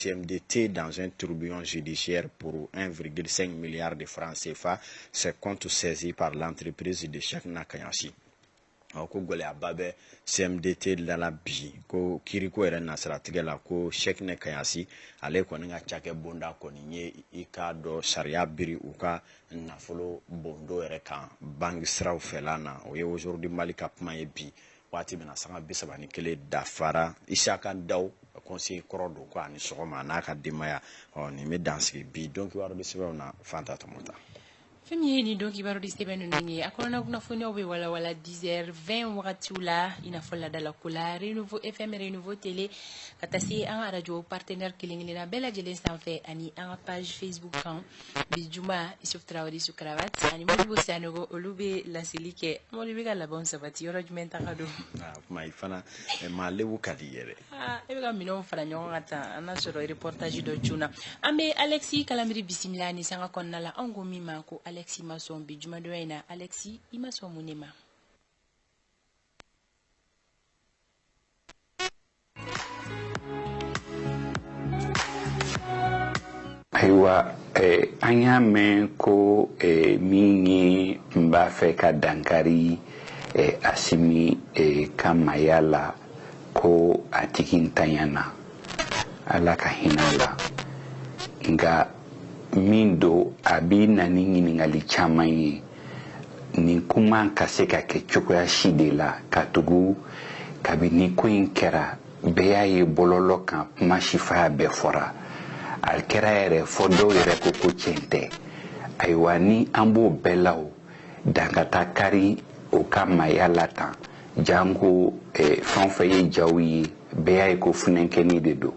CMDT dans un tourbillon judiciaire pour 1,5 milliard de francs CFA, ses comptes saisis par l'entreprise de Cheikhna Kagnassy. Ɔ ko gɛlɛyaba bɛ CMDT la la bi ko kiriko yɛrɛ nasiratigɛ la ko Cheikhna Kagnassy ale kɔni ka cakɛ bonda kɔni ye i k'a dɔn sariya biri u ka nafolo bondo yɛrɛ kan banki siraw fɛla na. O ye Aujourd'hui Mali ka kuma ye bi waati min na sanga 31 dafara. Isaka Daw conseiller kɔrɔ don ko ani sɔgɔma n'a ka denbaya. Ɔ nin bɛ dansigi bi don kibaru di sɛbɛnw na Fanta Tɔmɔta. Fɛn min ye nin don kibaru di sɛbɛn ninnu ye, a kɔnɔna kunnafoniyaw bɛ walawala 10h20 wagatiw la, i n'a fɔ laadalako la Renouveau FM, Renouveau Télé, ka taa se an ka radio partenaire kelen kelenna bɛɛ lajɛlen sanfɛ ani an ka page Facebook kan. Bi juma, Isuf Traoré su cravate ani Modibo Sanogo, olu bɛ laseli kɛ. Modibo bɛ ka labɛnw sabati yɔrɔ jumɛn ta ka don? Ah, kuma i fana maa lebu ka di yɛrɛ. Ah, e bɛ ka minɛnw fara ɲɔgɔn kan tan, an n'a sɔrɔ reportage dɔ joona. An bɛ Alexis Kalamiri bisimila ni sanga kɔnɔna la. Anw ko min ma ko Alexis ma sɔn bi jumadonya in na. Alexis, i ma sɔn mun de ma? Ayiwa, an y'a mɛn ko min ye tun b'a fɛ ka dankari Asimi ka maaya la, ko a tigi ntanya na, Ala ka hinɛ a la. Nka min don, a bɛ na ni ɲininkali caman ye. Nin kuma ka se ka kɛ cogoya si de la, ka tugu kabini ko in kɛra, bɛɛ y'a ye bɔlɔlɔ kan, kuma sifaya bɛɛ fɔra. A kɛra yɛrɛ fɔ dɔw yɛrɛ ko ko tiɲɛ tɛ. Ayiwa, ni an b'o bɛɛ la, o dan ka taa kari o ka maaya la tan, janko fɛn o fɛn ye jaw ye, bɛɛ y'a ye ko funɛnkɛni de don.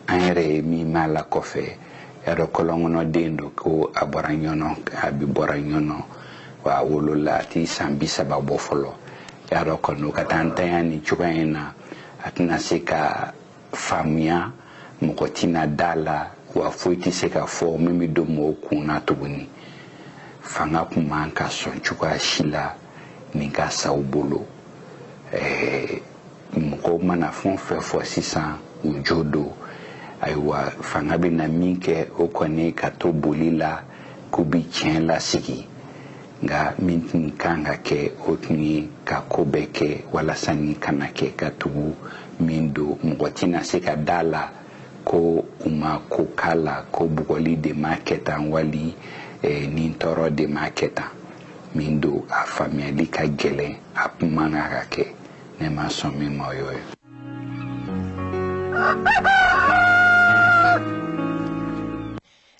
An yɛrɛ ye min m'a la kɔfɛ, y'a dɔn kɔlɔnkɔnɔden don, ko a bɔra Ɲɔnɔ, a bi bɔra Ɲɔnɔ, wa a wolola a ti san 30 bɔ fɔlɔ. Y'a dɔn kɔni o ka taa ntanya nin cogoya in na, a tɛna se ka faamuya, mɔgɔ tɛna da la, wa foyi tɛ se ka fɔ min bɛ don mɔgɔw kun na tuguni. Fanga kun man ka sɔn cogoya si la nin ka sa u bolo. Mɔgɔw mana fɛn o fɛn fɔ sisan, u jo don. Ayiwa, fanga bɛna min kɛ, o kɔni ka to boli la k'u bi tiɲɛ lasigi. Nka min tun kan ka kɛ, o tun ye ka ko bɛɛ kɛ walasa nin kana kɛ, ka tugu min don, mɔgɔ tɛna se ka da la ko u ma ko k'a la, ko bugɔli de ma kɛ tan, wali nin tɔɔrɔ de ma kɛ tan. Min don, a faamuyali ka gɛlɛn, a kuma kan ka kɛ. Ne ma sɔn min ma, o y'o ye.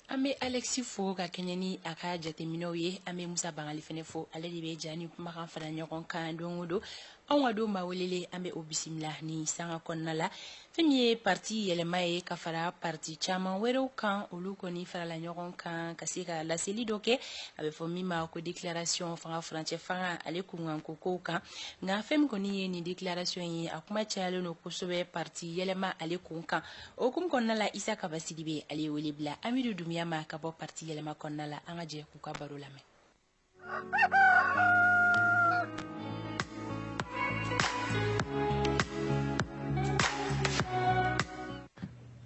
An bɛ Alexis fo ka kɛɲɛ ni a ka jateminɛw ye. An bɛ Musa Bangali fɛnɛ fo, ale de bɛ ja ni kumakan fara ɲɔgɔn kan don o don. Anw ka don maa welele, an bɛ o bisimila ni sanga kɔnɔna la. Fɛn min ye parti Yɛlɛma ye ka fara parti caman wɛrɛw kan, olu kɔni farala ɲɔgɔn kan ka se ka laseli dɔ kɛ, a bɛ fɔ min ma ko déclaration fanga furancɛ fanga ale kunkanko kow kan. Nka fɛn min kɔni ye nin déclaration ye, a kuma cayalen don kosɛbɛ parti Yɛlɛma ale kun kan. O hukumu kɔnɔna la, Isa Kaba Sidibe ale ye wele bila Amidu Dunbiya ma ka bɔ parti Yɛlɛma kɔnɔna la. An ka jɛ k'u ka baro lamɛn.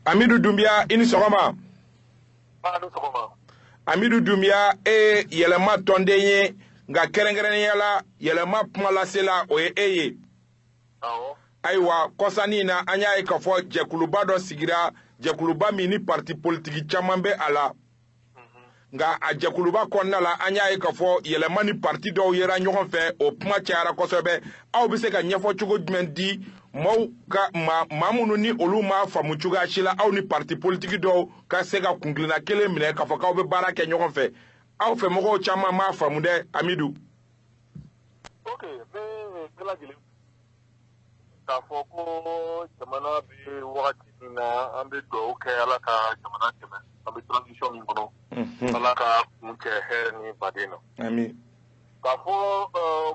Amidu Dunbiya, i ni sɔgɔma. Amidu Dunbiya, e ye Yɛlɛma tɔnden ye, nka kɛrɛnkɛrɛnnenya la Yɛlɛma kumalasela, o ye e ye. Ayiwa, kɔsannin na, an y'a ye k'a fɔ jɛkuluba dɔ sigira, jɛkuluba min ni parti politiki caman bɛ a la. Nka a jɛkuluba kɔnɔna la, an y'a ye k'a fɔ Yɛlɛma ni parti dɔw yera ɲɔgɔn fɛ, o kuma cayara kosɛbɛ. Aw bɛ se ka ɲɛfɔ cogo jumɛn di maaw ka maa maa minnu ni olu m'a faamu cogoya si la, aw ni parti politiki dɔw ka se ka kuntilenna kelen minɛ k'a fɔ k'aw bɛ baara kɛ ɲɔgɔn fɛ? Aw fɛ mɔgɔw caman m'a faamu dɛ, Amidu. Ok, n bɛ bɛɛ lajɛlen k'a fɔ ko jamana bɛ wagati min na, an bɛ dugawu kɛ Ala ka jamana dɛmɛ. An bɛ transition min kɔnɔ, Ala ka kun kɛ hɛrɛ ni baden na. Ami. K'a fɔ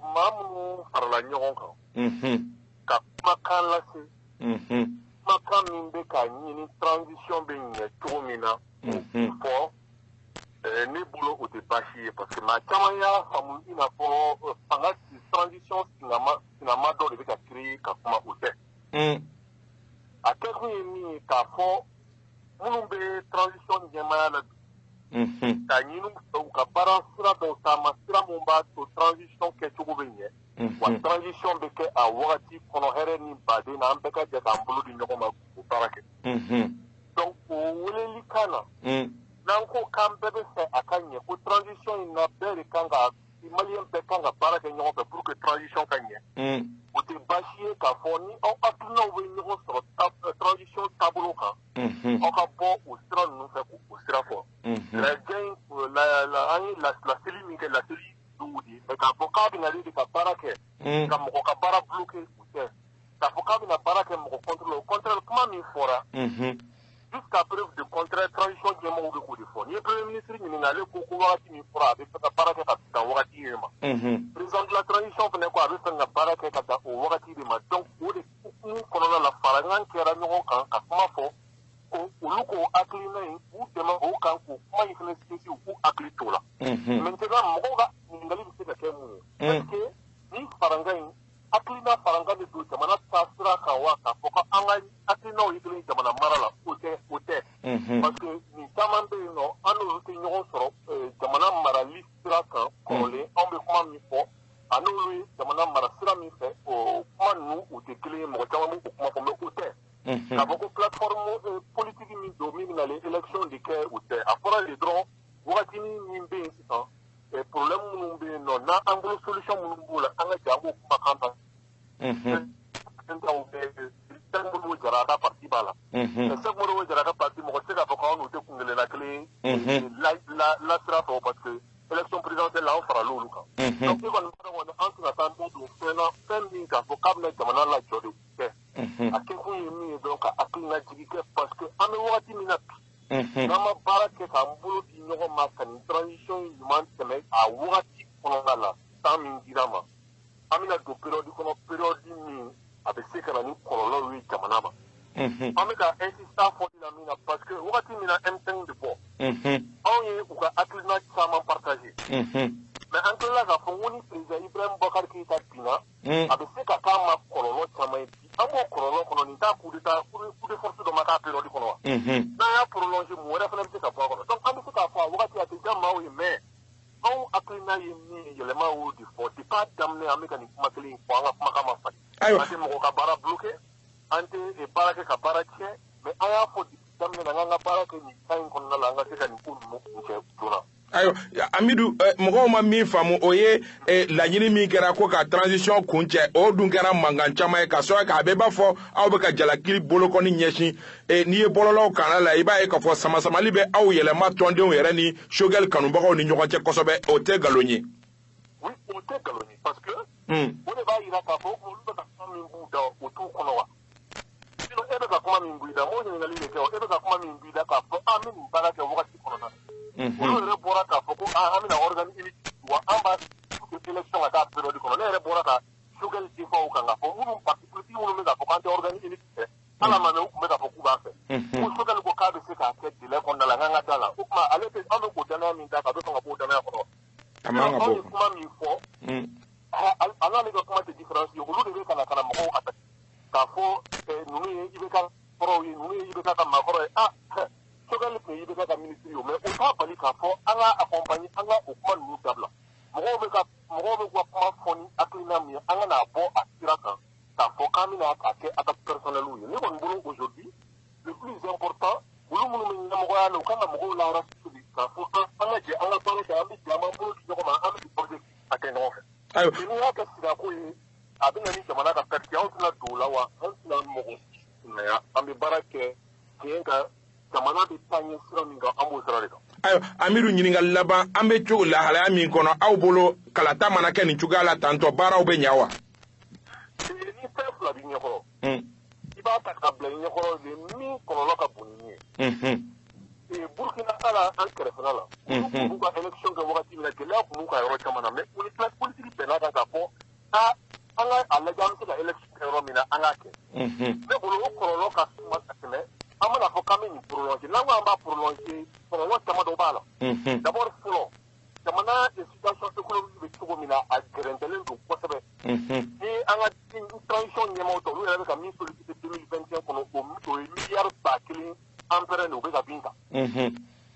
maa minnu farala ɲɔgɔn kan ka kumakan lase, kumakan min bɛ k'a ɲini transition bɛ ɲɛ cogo min na, fɔ ne bolo o tɛ baasi ye, parce que maa caman y'a faamu i n'a fɔ fanga transition sinama dɔ de bɛ ka créer ka kuma. O tɛ. A kɛkun ye min ye, k'a fɔ Minnu bɛ transition ɲɛmaaya la bi, k'a ɲini u ka baara sira dɔw taama, sira mun b'a to transition kɛcogo bɛ ɲɛ, wa transition bɛ kɛ a wagati kɔnɔ hɛrɛ ni baden na, an bɛɛ ka jɛ k'an bolo di ɲɔgɔn ma k'o baara kɛ. Donc o weleli kan na, n'an ko k'an bɛɛ bɛ fɛ a ka ɲɛ, ko transition in na bɛɛ de kan ka, maliyɛn bɛɛ kan ka baara kɛ ɲɔgɔn fɛ pour que transition ka ɲɛ, o tɛ baasi ye k'a fɔ ni aw hakilinaw bɛ ɲɔgɔn sɔrɔ transition taabolo kan, aw ka bɔ o sira ninnu fɛ k'o sira fɔ. Lajɛ in, an ye laseli min kɛ, laseli dugu de ye, mais k'a fɔ k'a bɛna de ka baara kɛ ka mɔgɔ ka baara bloquer, o tɛ. K'a fɔ k'a bɛna baara kɛ mɔgɔ contre la, au contraire, kuma min fɔra, jusqu'à preuve de contraire, transition ɲɛmɔgɔw bɛ k'o de fɔ. N'i ye premier ministre ɲininka, ale ko ko wagati min fɔra, a bɛ fɛ ka baara kɛ ka dan wagati in ma. Président de la transition fana ko a bɛ fɛ ka baara kɛ ka dan o wagati de ma. Donc o de hukumu kɔnɔna la, faraɲɔgɔn kɛra ɲɔgɔn kan ka kuma fɔ ko olu k'o hakilina in k'u dɛmɛ o kan, k'o kuma in fana sinsin, u k'u hakili t'o la. Maintenant, mɔgɔw ka ɲininkali bɛ se ka kɛ mun ye? Est ce que ni farankan in, hakilina farankan de don jamana taasira kan wa, k'a fɔ ko an ka hakilinaw ye kelen jamana mara la? O tɛ, o tɛ. Parce que nin caman bɛ yen nɔ, an n'olu tɛ ɲɔgɔn sɔrɔ jamana marali sira kan kɔrɔlen. Anw bɛ kuma min fɔ, a n'olu ye jamana mara sira min fɛ, o kuma ninnu u tɛ kelen ye. Mɔgɔ caman b'o kuma fɔ, mais o tɛ. K'a fɔ ko plateforme politique min don min bɛna élection de kɛ, o tɛ. A fɔra de dɔrɔn, wagatinin min bɛ yen sisan, problème minnu bɛ yen nɔ, n'an bolo solution minnu b'o la, an ka jɛ an k'o kumakan ta. Sɛki Modibo Jara ka parti b'a la. Sɛki Modibo Jara ka parti, mɔgɔ tɛ se k'a fɔ k'anw n'u tɛ kun kelenna kelen ye la sira fɛ, parce que élection présidentielle la, an farala olu kan. Donc e kɔni b'a dɔn kɔni, an tɛna taa an da don fɛn na, fɛn min k'a fɔ k'a bɛna jamana lajɔ de tɛ. A kɛkun ye min ye dɔrɔn, ka hakilina jigi kɛ, parce que an bɛ wagati min na bi, n'an ma baara kɛ k'an bolo di ɲɔgɔn ma ka nin transition ɲuman tɛmɛ a wagati kɔnɔna la, temps min dira ma, an bɛna don période kɔnɔ, période min a bɛ se ka na ni kɔlɔlɔw ye jamana ma. An bɛ ka insister fɔli la min na, parce que wagati min na M5 bɛ bɔ, anw ye u ka hakilina caman partager, mais an tilala k'a fɔ ko ni président Ibrahim Boubacar Keïta binna, a bɛ se ka k'a ma kɔlɔlɔ caman ye bi. An b'o kɔlɔlɔ kɔnɔ, nin t'a coup d'état, coup de force dɔ ma k'a période kɔnɔ wa? N'an y'a prolonger, mun wɛrɛ fana bɛ se ka bɔ a kɔnɔ? Donc an bɛ se k'a fɔ a wagati a tɛ diya maaw ye, mais anw hakilina ye min ye, yɛlɛma y'o de fɔ. Depuis a daminɛ, an bɛ ka nin kuma kelen in fɔ, an ka kumakan ma falen. An tɛ mɔgɔ ka baara bloquer, an tɛ baara kɛ ka baara tiɲɛ, mais an y'a fɔ depuis daminɛ na, k'an ka baara kɛ nin temps in kɔnɔna la, an ka se ka nin ko ninnu kuncɛ joona. Ayiwa Amidu, mɔgɔw ma min faamu, o ye laɲini min kɛra ko ka transition kuncɛ, o dun kɛra mankan caman ye, ka sɔrɔ k'a bɛɛ b'a fɔ aw bɛ ka jalaki bolokɔni ɲɛsin. N'i ye bɔlɔlɔw kanna la, i b'a ye k'a fɔ samasamali bɛ aw yɛlɛma tɔndenw yɛrɛ ni Choguel kanubagaw ni ɲɔgɔn cɛ kosɛbɛ. O tɛ nkalon ye? Oui, o tɛ nkalon ye, parce que o de b'a yira k'a fɔ olu bɛ ka kuma min b'u da, o t'u kɔnɔ wa? Sinon e bɛ ka kuma min b'i da, m'o ɲininkali de kɛ o. E bɛ ka kuma min b'i da k'a fɔ an bɛ nin baara kɛ wagati kɔnɔna na, olu yɛrɛ bɔra k'a fɔ ko an bɛna organe unique wa, an b'a élection ka taa période kɔnɔ. Ne yɛrɛ bɔra ka Choguel défend o kan, k'a fɔ minnu parti politique minnu bɛ k'a fɔ k'an tɛ organe unique fɛ, hali a ma mɛn, u tun bɛ k'a fɔ k'u b'a fɛ, ko Choguel ko k'a bɛ se k'a kɛ délai kɔnɔna la, k'an ka da la. O tuma ale tɛ, an bɛ k'o danaya min d'a kan, a bɛ sɔn ka b'o danaya kɔnɔ? A man ka bɔ. Anw ye kuma min fɔ, a n'ale ka kuma tɛ différence ye. Olu de bɛ ka na mɔgɔw attaquer k'a fɔ ninnu ye IBK kɔrɔw ye, ninnu ye IBK ka maakɔrɔ ye. Ah, Choguel tun ye IBK ka ministre ye, mais o t'a bali k'a fɔ an ka accompagner, an ka o kuma ninnu dabila. Mɔgɔw bɛ ka kuma fɔ ni hakilina min ye, an ka n'a bɔ a sira kan k'a fɔ k'an bɛna a kɛ attaque personnelle ye. Ne kɔni bolo, aujourd'hui, le plus important, olu minnu bɛ ɲɛmɔgɔya la, u kan ka mɔgɔw la rassurer k'a fɔ an ka jɛ an ka baara kɛ, an bɛ jɛ, an b'an bolo di ɲɔgɔn ma, an bɛ objectif a kɛ ɲɔgɔn fɛ. N'i y'a kɛ sirako ye, a bɛ na ni jamana ka perte. Anw tɛna don o la wa, an tɛna mɔgɔ kunaya. An bɛ baara kɛ tiɲɛ kan, jamana bɛ taa ɲɛ sira min kan, an b'o sira de kan. Ayiwa Amidu, ɲininkali laban. An bɛ cogo lahalaya min kɔnɔ, aw bolo, kalata mana kɛ nin cogoya la tantɔ, baaraw bɛ ɲɛ wa? Ni fɛn fila b'i ɲɛkɔrɔ, i b'a ta k'a bila i ɲɛkɔrɔ de, min kɔlɔlɔ ka bon ni min ye. Burukina, ala an kɛrɛfɛla la, olu tun b'u ka élection kɛ wagati min na, gɛlɛya tun b'u ka yɔrɔ caman na, mais u ni classe politique bɛnna kan k'a fɔ aa, an ka a lajɛ, an bɛ se ka élection kɛ yɔrɔ min na, an k'a kɛ. Ne bolo, o kɔlɔlɔ ka suma ka tɛmɛ an bɛna fɔ k'an bɛ nin prolonger. N'an ko an b'a prolonger, kɔlɔlɔ caman dɔ b'a la. D'abord fɔlɔ, jamana situation économique bɛ cogo min na, a gɛrɛntɛlen don kosɛbɛ. Ni an ka transition ɲɛmaaw ta, olu yɛrɛ bɛ ka min solliciter 2021 kɔnɔ, o ye miliyari 1000 emprunt de, u bɛ ka bin kan.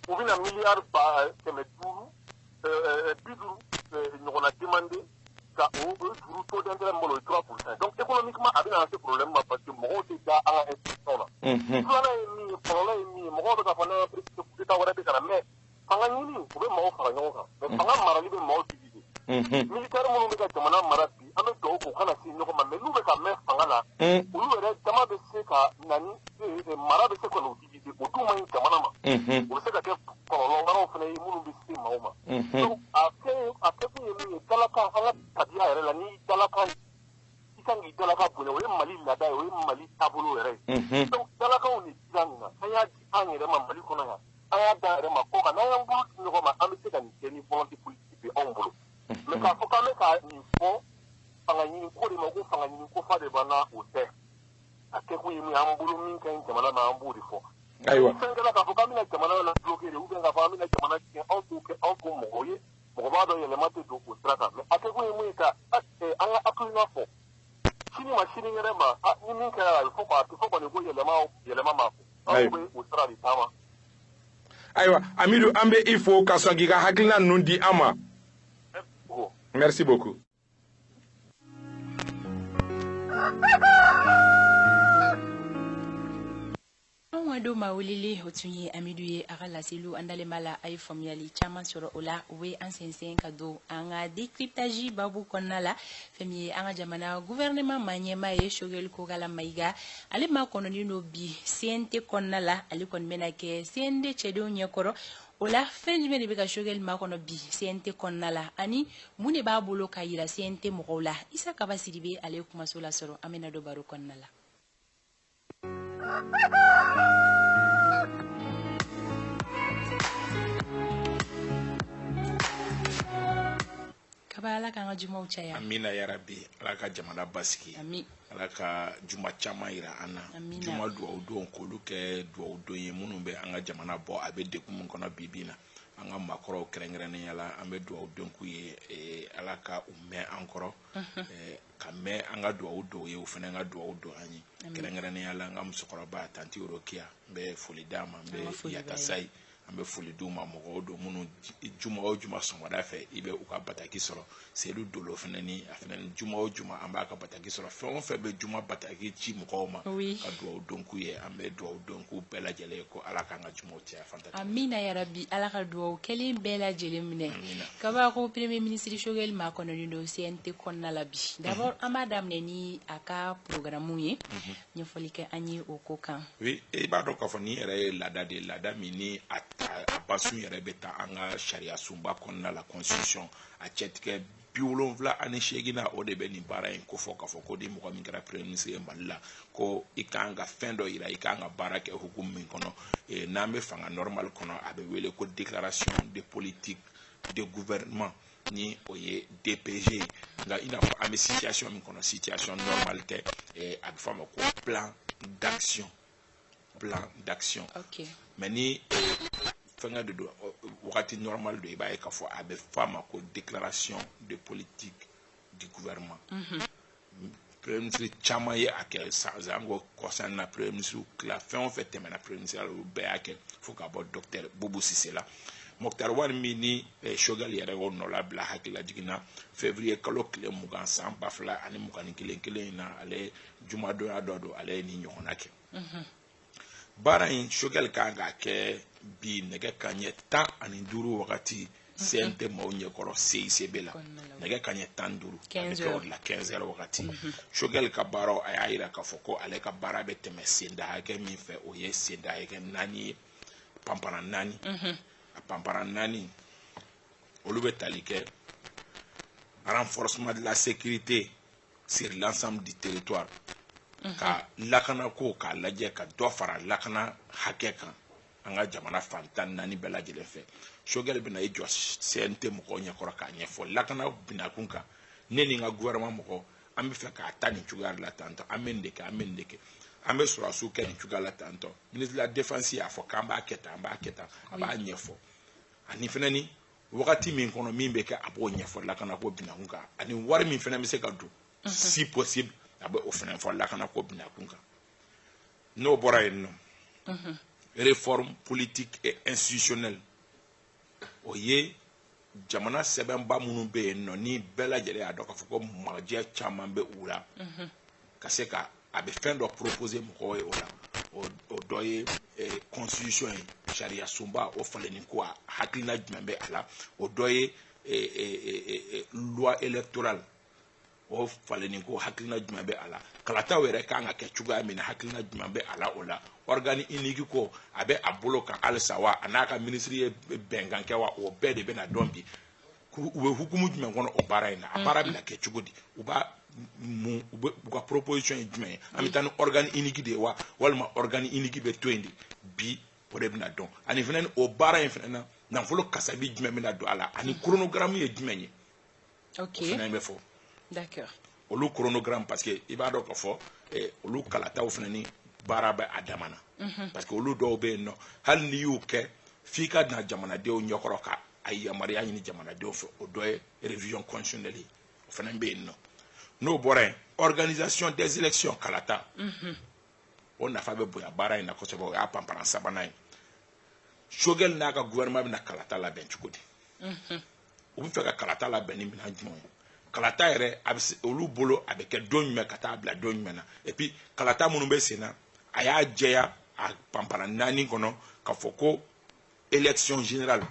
U bɛna miliyari 550 ɲɔgɔnna demandé ka o juru taux d'intérêt min b'o la, o ye 3%. Donc économiquement a bɛna se problème ma, parce que mɔgɔw tɛ da an ka institution na. Filanan ye min ye, kɔlɔlɔ ye min ye, mɔgɔw bɛ k'a fɔ n'an président coup d'état wɛrɛ bɛ ka na, mais fanga ɲini o bɛ mɔgɔw fara ɲɔgɔn kan, mais fanga marali bɛ mɔgɔw diviser. Militaire minnu bɛ ka jamana mara bi, an bɛ dugawu k'u kana se ɲɔgɔn ma, mais n'u bɛ ka mɛn fanga la, olu yɛrɛ dama bɛ se ka na ni mara bɛ se ka n'u diviser, o dun man ɲi jamana ma. O bɛ se ka kɛ kɔlɔlɔ wɛrɛw fana ye minnu bɛ se maaw ma. Donc a kɛkun ye min ye, dalakan an ka tabiya yɛrɛ la, n'i dalakan i kan k'i dalakan bonya, o ye Mali laada ye, o ye Mali taabolo yɛrɛ ye. Donc dalakanw de dira nin na, an y'a di an yɛrɛ ma Mali kɔnɔ yan, an y'a d'an yɛrɛ ma kɔ kan, n'an y'an bolo di ɲɔgɔn ma, an bɛ se ka nin kɛ ni volonté politique bɛ anw bolo. Mais k'a fɔ k'an bɛ ka nin fɔ fanga ɲini ko de ma, ko fanga ɲini ko fa de b'an na, o tɛ. A kɛkun ye min ye, an bolo min ka ɲi jamana ma, an b'o de fɔ. Ayiwa. Fɛn kɛla k'a fɔ k'an bɛna jamana la bloquer de, ou bien k'a fɔ an bɛna jamana tiɲɛ, anw t'o kɛ, anw t'o mɔgɔw ye. Mɔgɔ b'a dɔn yɛlɛma tɛ don o sira kan, mais a kɛkun ye mun ye, ka an ka hakilina fɔ. Sini ma sinikɛnɛ ma, ni min kɛra a bɛ fɔ, a tɛ fɔ kɔni ko yɛlɛma ma fɔ. Anw bɛ o sira de taama. Ayiwa Amidu, an bɛ i fo ka sɔn k'i ka hakilina ninnu di an ma. Merci beaucoup. Anw ka don maa welelen o tun ye Amidu ye, a ka laseliw an dalen b'a la a ye faamuyali caman sɔrɔ o la. O bɛ an sɛnsɛn ka don an ka décryptage babu kɔnɔna la. Fɛn min ye an ka jamana gouvernement maa ɲɛmaa ye, Choguel Kokalla Maïga, ale maa kɔnɔnen don bi CNT kɔnɔna la, ale kɔni bɛna kɛ CND cɛdenw ɲɛkɔrɔ. O la fɛn jumɛn de bɛ ka Choguel makɔnɔ bi CNT kɔnɔna la, ani mun de b'a bolo ka yira CNT mɔgɔw la? Isa Kaba Sidibe ale ye kumaso lasɔrɔ, an bɛna don baro kɔnɔna la. Kaba, Ala k'an ka jumaw caya. Amina yarabi, Ala ka jamana basigi. Ami. Ala ka juma caman yira an na. Juma duwawu don k'olu kɛ duwawu don ye minnu bɛ an ka jamana bɔ a bɛ degun min kɔnɔ bi bi in na. An ka maakɔrɔw kɛrɛnkɛrɛnnenya la, an bɛ duwawu don k'u ye, Ala ka u mɛn an kɔrɔ, ka mɛn an ka duwawu dɔw ye, u fana ka duwawu don an ye. Kɛrɛnkɛrɛnnenya la, an ka musokɔrɔba Tanti Rokiya, n bɛ foli d'a ma, n bɛ Yatasayi, an bɛ foli d'u ma. Mɔgɔw don minnu juma o juma sɔgɔmada fɛ i bɛ u ka bataki sɔrɔ. Seyidu Dolo fana ni a fana ni juma o juma an b'a ka bataki sɔrɔ. Fɛn o fɛn bɛ juma bataki ci mɔgɔw ma, ka duwawu don k'u ye, an bɛ duwawu don k'u bɛɛ lajɛlen ye ko Ala k'an ka jumaw caya. Fanta. Amina yarabi, Ala ka duwawu kɛlen bɛɛ lajɛlen minɛ. Kaba, ko premier ministre Choguel makɔnɔnen don CNT kɔnɔna la bi. D'abord an b'a daminɛ ni a ka programme ye, ɲɛfɔli kɛ an ye o ko kan. Oui, i b'a dɔn k'a fɔ nin yɛrɛ ye laada de ye, laada min ni a basun yɛrɛ bɛ taa an ka sariya sunba kɔnɔna la, constitution a cɛtigɛ 78 na, o de bɛ nin baara in kofɔ, k'a fɔ ko ni mɔgɔ min kɛra premier ministre ye Mali la, ko i kan ka fɛn dɔ yira, i kan ka baara kɛ hukumu min kɔnɔ. N'an bɛ fanga normal kɔnɔ, a bɛ wele ko déclaration de politique de gouvernement, ni o ye DPG. Nka i n'a fɔ an bɛ situation min kɔnɔ, situation normale tɛ, a bɛ fɔ a ma ko plan d'action. Plan d'action. Okay. Mais ni fɛnkɛ de don, wagati normal don, i b'a ye k'a fɔ a bɛ fɔ a ma ko déclaration de politique du gouvernement. Premier ministre caman ye a kɛ, san ko kɔsan na premier ministre tila fɛn o fɛn tɛmɛna premier ministre la, olu bɛɛ y'a kɛ fo ka bɔ docteur Boubou Cissé la. Moctar Ouane min ni Choguel yɛrɛ y'o nɔ labila hakililajigin na, février kalo tile 20 san 2021 kelen in na, ale jumadonya dɔ don, ale ye nin ɲɔgɔnna kɛ. Baara in Choguel kan k'a kɛ bi nɛgɛ kanɲɛ 15 wagati CNT maaw ɲɛkɔrɔ CICB la, nɛgɛ kanɲɛ 15, a bɛ kɛ o de la 15h wagati. Choguel ka baaraw, a y'a yira k'a fɔ ko ale ka baara bɛ tɛmɛ senda hakɛ min fɛ, o ye senda hakɛ 4 ye, panpara 4. A panpara 4 olu bɛ tali kɛ renforcement de la sécurité sur l'ensemble du territoire, ka lakana ko k'a lajɛ ka dɔ fara lakana hakɛ kan an ka jamana fan 14 bɛɛ lajɛlen fɛ. Choguel bɛna i jɔ CNT mɔgɔw ɲɛkɔrɔ k'a ɲɛfɔ lakana binakun kan, ne ni n ka gouvernement mɔgɔ, an bɛ fɛ k'a ta nin cogoya de la tantɔ, an bɛ nin de kɛ, an bɛ nin de kɛ, an bɛ sɔrɔdasiw kɛ nin cogoya la tantɔ. Ministre de la défense y'a fɔ k'an b'a kɛ tan, an b'a kɛ tan, a b'a ɲɛfɔ. Ani fɛnɛ ni wagati min kɔnɔ min bɛ kɛ, a b'o ɲɛfɔ lakana ko binakun kan, ani wari min fɛnɛ bɛ se ka don si possible, a bɛ o fɛnɛ fɔ lakana ko binakun kan. N'o bɔra yen nɔ, Réforme politique et institutionnelle, o ye jamana sɛbɛnba minnu bɛ yen nɔ, ni bɛɛ lajɛlen y'a dɔn k'a fɔ ko majɛ caman bɛ u la, ka se ka a bɛ fɛn dɔ proposer mɔgɔw ye o la. O dɔ ye constitution ye, sariya sunba, o falenni ko, a hakilina jumɛn bɛ a la? O dɔ ye loi électorale, o falenni ko, hakilina jumɛn bɛ a la? Kalataw yɛrɛ kan ka kɛ cogoya min na, hakilina jumɛn bɛ a la o la? Organe unique ko, a bɛ a bolo kan halisa wa? A n'a ka minisiri ye bɛnkan kɛ wa? O bɛɛ de bɛna dɔn bi. U bɛ hukumu jumɛn kɔnɔ o baara in na? A baara bɛna kɛ cogo di? U b'a mun, u bɛ u ka proposition ye jumɛn ye? An bɛ taa ni organe unique de ye wa, walima organe unique bɛ to yen de? Bi, o de bɛna dɔn. Ani fɛnɛ, o baara in fɛnɛ na, nafolo kasabi jumɛn bɛna don a la, ani chronogramme ye jumɛn ye? O fɛnɛ bɛ fɔ. Olu chronogramme, parce que i b'a dɔn k'a fɔ olu kalataw fɛnɛ ni baara bɛ a dama na, parce que olu dɔw bɛ yen nɔ, hali n'i y'u kɛ, f'i ka na jamanadenw ɲɛkɔrɔ ka a yamaruya ɲini jamanadenw fɛ. O dɔ ye révision constitutionnelle ye, o fana bɛ yen nɔ. N'o bɔra yen, organisation des élections, kalata, o nafa bɛ bonya baara in na kosɛbɛ. O y'a panparan sabanan ye. Choguel n'a ka gouvernement bɛna kalata labɛn cogo di? U bɛ fɛ ka kalata labɛn ni minɛn jumɛn ye? Kalata yɛrɛ, a bɛ se olu bolo, a bɛ kɛ don jumɛn ka taa bila don jumɛn na? Et puis kalata minnu bɛ sen na, a y'a jɛya a panparan naani kɔnɔ k'a fɔ ko élection générale.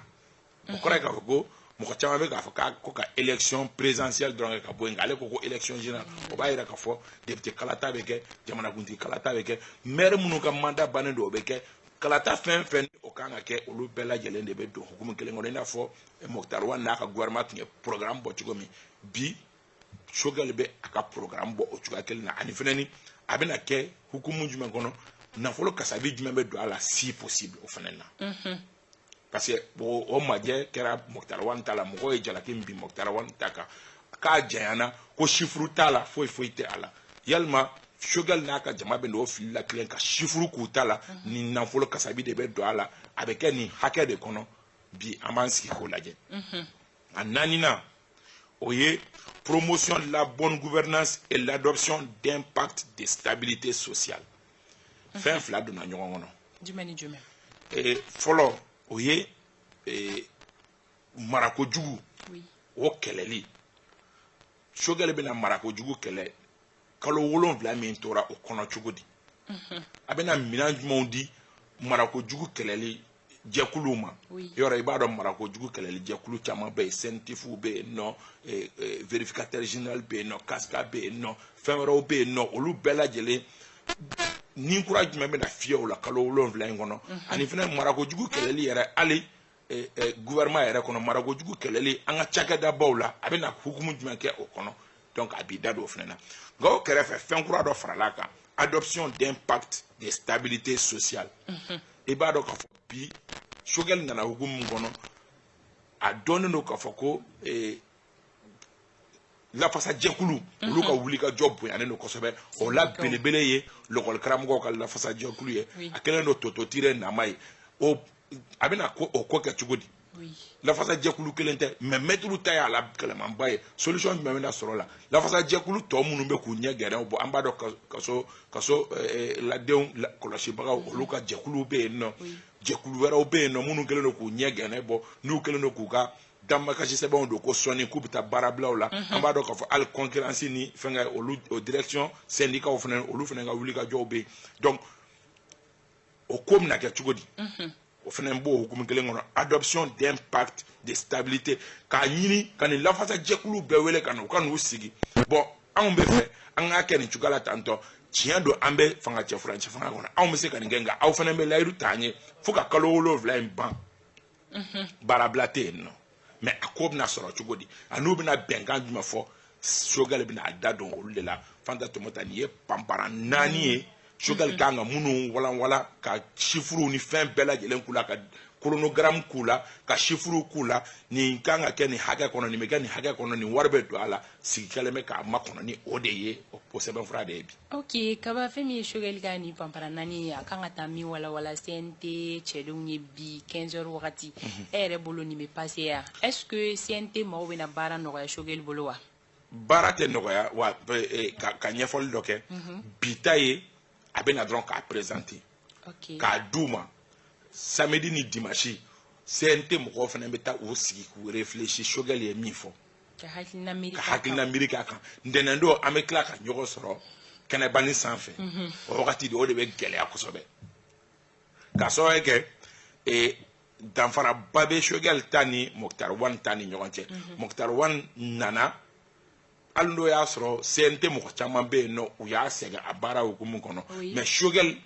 O kɔrɔ ye k'a fɔ ko mɔgɔ caman bɛ k'a fɔ k'a ko ka élection présidentielle dɔrɔn kɛ ka bɔ yen, nka ale ko ko élection générale. O b'a yira k'a fɔ député kalata bɛ kɛ, jamanakuntigi kalata bɛ kɛ, maire minnu ka mandat bannen don, o bɛ kɛ, kalata fɛn fɛn o kan ka kɛ, olu bɛɛ lajɛlen de bɛ don hukumu kelen kɔnɔ, i n'a fɔ Moctar Ouane n'a ka gouvernement tun ye programme bɔ cogo min. Bi, Choguel bɛ a ka programme bɔ o cogoya kelen na. Ani fɛnɛ, ni a bɛna kɛ hukumu jumɛn kɔnɔ, nafolo kasabi jumɛn bɛ don a la, si possible o fɛnɛ na, parce que o majɛ kɛra Moctar Ouane ta la. Mɔgɔw ye jalaki min bin Moctar Ouane ta kan, k'a janyana ko chiffre t'a la, foyi foyi tɛ a la. Yalima Choguel n'a ka jama bɛ n'o fili la kelen ka chiffre k'u ta la, ni nafolo kasabi de bɛ don a la, a bɛ kɛ nin hakɛ de kɔnɔ? Bi, an b'an sigi k'o lajɛ. A naaninan, o ye promotion de la bonne gouvernance et l'adoption d'un pacte de stabilité sociale. Fɛn fila donna ɲɔgɔn kɔnɔ. Jumɛn ni jumɛn? Fɔlɔ, o ye marakojugu, o kɛlɛli. Choguel bɛna marakojugu kɛlɛ kalo 7 min tora o kɔnɔ cogo di? A bɛna minɛn jumɛnw di marakojugu kɛlɛli jɛkuluw ma? Yɔrɔ, i b'a dɔn, marakojugu kɛlɛli jɛkulu caman bɛ yen. CENTIF bɛ yen nɔ, vérificateur général bɛ yen nɔ, CASCA bɛ yen nɔ, fɛn wɛrɛw bɛ yen nɔ. Olu bɛɛ lajɛlen, ni kura jumɛn bɛna fiyɛ o la kalo 7 in kɔnɔ? Ani fɛnɛ, marakojugu kɛlɛli yɛrɛ, hali gouvernement yɛrɛ kɔnɔ, marakojugu kɛlɛli an ka cakɛdabaw la, a bɛna hukumu jumɛn kɛ o kɔnɔ? Donc a b'i da don o fɛnɛ na. Nka o kɛrɛfɛ, fɛn kura dɔ farala a kan: adoption d'un pacte de stabilité sociale. I b'a dɔn k'a fɔ bi, Choguel nana hukumu min kɔnɔ, a dɔnnen don k'a fɔ ko lafasajɛkulu, olu ka wulikajɔ bonyanen don kosɛbɛ. O la, belebele ye lɔkɔlikaramɔgɔw ka lafasajɛkulu ye. A kɛlen don Toto Ture nama ye. O a bɛna ko o ko kɛ cogo di? Lafasajɛkulu kelen tɛ, mais mɛtiriw ta y'a la kɛlɛmanba ye. Solution jumɛn bɛna sɔrɔ la? Lafasajɛkulu tɔ minnu bɛ k'u ɲɛ gɛrɛw bɔ, an b'a dɔn, kaso ladenw kɔlɔsibagaw, olu ka jɛkuluw bɛ yen nɔ. Jɛkulu wɛrɛw bɛ yen nɔ minnu kɛlen don k'u ɲɛ gɛrɛ bɔ, n'u kɛlen don k'u ka damakasi sɛbɛnw don ko sɔnni k'u bɛ taa baarabilaw la. An b'a dɔn k'a fɔ hali concurrence ni fɛnkɛ, olu o direction syndicat fana, olu fana ka wulikajɔw bɛ yen. Donc o ko bɛna kɛ cogo di? O fana b'o hukumu kelen kɔnɔ: adoption d'un pacte de stabilité, k'a ɲini ka nin lafasajɛkulu bɛɛ wele ka na, u ka n'u sigi. Bon, anw bɛ fɛ an k'a kɛ nin cogoya la tantɔ. Tiɲɛ don, an bɛ fanga cɛ furancɛ fanga kɔnɔ, anw bɛ se ka nin kɛ, nka aw fana bɛ layidu t'an ye fo ka kalo 7 in ban, baarabila tɛ yen nɔ. Mais a ko bɛna sɔrɔ cogo di? A n'u bɛna bɛnkan jumɛn fɔ? Choguel bɛna a da don olu de la. Fanta Tomota, nin ye panpara naani ye Choguel kan ka minnu walanwala, ka chiffres ni fɛn bɛɛ lajɛlen k'u la, ka chronogramme k'u la, ka chiffres k'u la. Nin kan ka kɛ nin hakɛ kɔnɔ, nin bɛ kɛ nin hakɛ kɔnɔ, nin wari bɛ don a la. Sigi kɛlen bɛ k'a makɔnɔ ni o de ye, o sɛbɛnfura de ye bi. Ok, Kaba, fɛn min ye Choguel ka nin panpara naani ye, a kan ka taa min walawala CNT cɛdenw ye bi 15 heures wagati, e yɛrɛ bolo, nin bɛ passer ya? Est ce que CNT maaw bɛna baara nɔgɔya Choguel bolo wa? Baara tɛ nɔgɔya wa. Ka ɲɛfɔli dɔ kɛ, bi ta ye, a bɛ na dɔrɔn k'a présenter, k'a d'u ma. Samedi ni dimanche, CNT mɔgɔw fana bɛ taa u sigi k'u réfléchir Choguel ye min fɔ. Ka hakilina miiri Ka hakilina miiri k'a kan. Ntɛnɛn don, an bɛ tila ka ɲɔgɔn sɔrɔ kɛnɛbanin sanfɛ. O wagati de, o de bɛ gɛlɛya kosɛbɛ. K'a sababu kɛ danfaraba bɛ Choguel ta ni Moctar Ouane ta ni ɲɔgɔn cɛ. Moctar Ouane nana, hali n'o y'a sɔrɔ CNT mɔgɔ caman bɛ yen nɔ, u y'a sɛgɛn a baara hukumu kɔnɔ. Mais Choguel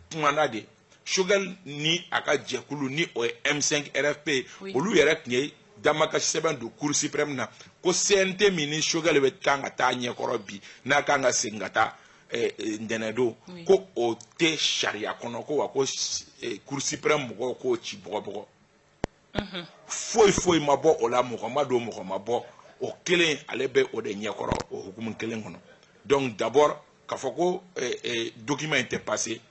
kumana de. Choguel ni a ka jɛkulu, ni o ye M5 RFP, olu yɛrɛ tun ye damakasi sɛbɛn don Cour suprême na ko CNT min ni Choguel bɛ kan ka taa ɲɛkɔrɔ bi, n'a kan ka segin ka taa ntɛnɛn don, ko o tɛ sariya kɔnɔ, ko wa ko Cour suprême mɔgɔw k'o ci bɔgɔbɔgɔ. Foyi foyi ma bɔ o la, mɔgɔ ma don, mɔgɔ ma bɔ. O kelen, ale bɛ o de ɲɛkɔrɔ o hukumu kelen kɔnɔ. Donc d'abord, k'a fɔ ko document in tɛ passé,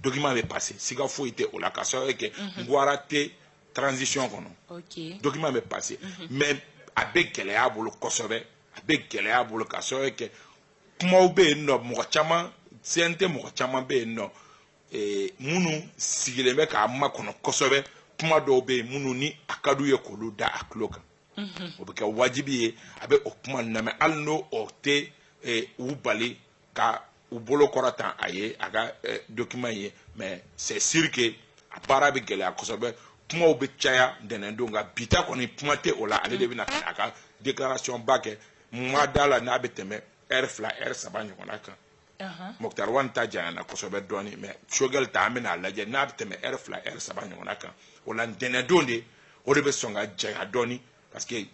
document bɛ passé, siga foyi tɛ o la, k'a sababu kɛ Gwara tɛ transition kɔnɔ. Document bɛ passé, mais a bɛ gɛlɛya a bolo kosɛbɛ. A bɛ gɛlɛya a bolo k'a sababu kɛ kumaw bɛ yen nɔ, mɔgɔ caman, CNT mɔgɔ caman bɛ yen nɔ minnu sigilen bɛ k'a makɔnɔ kosɛbɛ. Kuma dɔw bɛ yen minnu ni a ka d'u ye k'olu da a tulo kan, o bɛ kɛ wajibi ye a bɛ o kuma lamɛn, hali n'o o tɛ u bali ka u bolo kɔrɔtan a ye a ka document ye. Mais c'est sûr que a baara bɛ gɛlɛya kosɛbɛ, kumaw bɛ caya ntɛnɛn don. Nka bi ta kɔni, kuma tɛ o la. Ale de bɛna ka na a ka déclaration ba kɛ. Ma da la n'a bɛ tɛmɛ heure 2, heure 3 ɲɔgɔnna kan. Moctar Ouane ta janyana kosɛbɛ dɔɔni, mais Choguel ta, an bɛna lajɛ n'a bɛ tɛmɛ heure 2, heure 3 ɲɔgɔnna kan. O la, ntɛnɛn don de, o de bɛ sɔn ka janya dɔɔni, parce que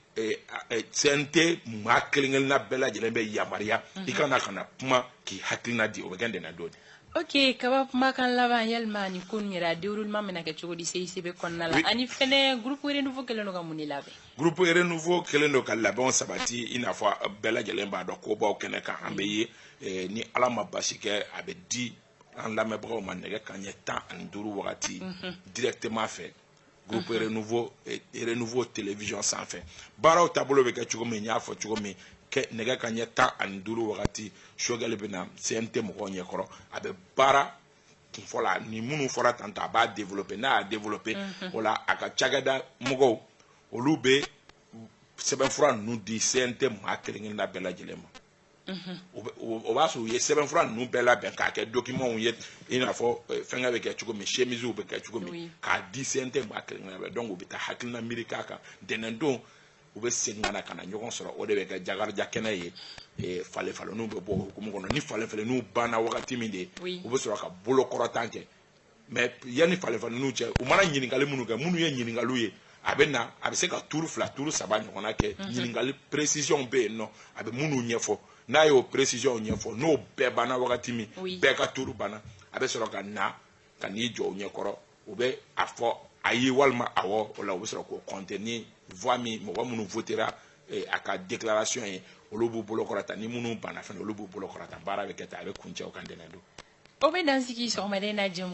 CNT maa kelen kelenna bɛɛ lajɛlen bɛ yamaruya i ka na ka na kuma k'i hakilina di. O bɛ kɛ ntɛnɛn don de. Ok, Kaba, kumakan laban, yalima ni ko nin yɛrɛ, a déroulement bɛna kɛ cogo di CICB kɔnɔna la? Ani fɛnɛ, groupe Renouveau kɛlen don ka mun de labɛn? Groupe Renouveau kɛlen don ka labɛnw sabati. I n'a fɔ bɛɛ lajɛlen b'a dɔn, kobaw kɛnɛ kan an bɛ ye. Ni Ala ma basi kɛ, a bɛ di an lamɛnbagaw ma nɛgɛ kanɲɛ 15 wagati, directement fɛ groupe Renouveau, Renouveau télévision sanfɛ. Baaraw taabolo bɛ kɛ cogo min, n y'a fɔ cogo min, kɛ nɛgɛ kanɲɛ 15 wagati, Choguel bɛ na CNT mɔgɔw ɲɛkɔrɔ. A bɛ baara kunfɔlɔ la ni minnu fɔra tantɔ, a b'a développer. N'a y'a développer, o la a ka cakɛda mɔgɔw, olu bɛ sɛbɛnfura ninnu di CNT maa kelen kelenna bɛɛ lajɛlen ma. O b'a sɔrɔ u ye sɛbɛnfura ninnu bɛɛ labɛn k'a kɛ documentw ye, i n'a fɔ fɛnkɛ bɛ kɛ cogo min, chemisew bɛ kɛ cogo min, k'a di CNT maa kelen kelenna bɛɛ. Donc u bɛ taa hakilina miiri k'a kan. Ntɛnɛn don, u bɛ segin ka na ka na ɲɔgɔn sɔrɔ. O de bɛ kɛ jakarija kɛnɛ ye. Falen falenniw bɛ bɔ o hukumu kɔnɔ. Ni falen falenniw banna wagati min de, u bɛ sɔrɔ ka bolo kɔrɔtan kɛ. Mais yanni falen falenniw cɛ, u mana ɲininkali minnu kɛ, minnu ye ɲininkaliw ye, a bɛ na, a bɛ se ka tour 2, tour 3 ɲɔgɔnna kɛ. Ɲininkali précision bɛ yen nɔ, a bɛ minnu ɲɛfɔ. N'a y'o précision ɲɛfɔ, n'o bɛɛ banna wagati min, bɛɛ ka tour banna, a bɛ sɔrɔ ka na ka n'i jɔ u ɲɛkɔrɔ. U bɛ a fɔ ayi walima awɔ. O la, u bɛ sɔrɔ k'o compter. Ni voix min, mɔgɔ minnu votera a ka déclaration ye, olu b'u bolo kɔrɔta. Ni minnu banna fana, olu b'u bolo kɔrɔta. Baara bɛ kɛ ten, a bɛ kuncɛ o kan ntɛnɛn don. O bɛ dan sigi sɔgɔmada in na jɛmu.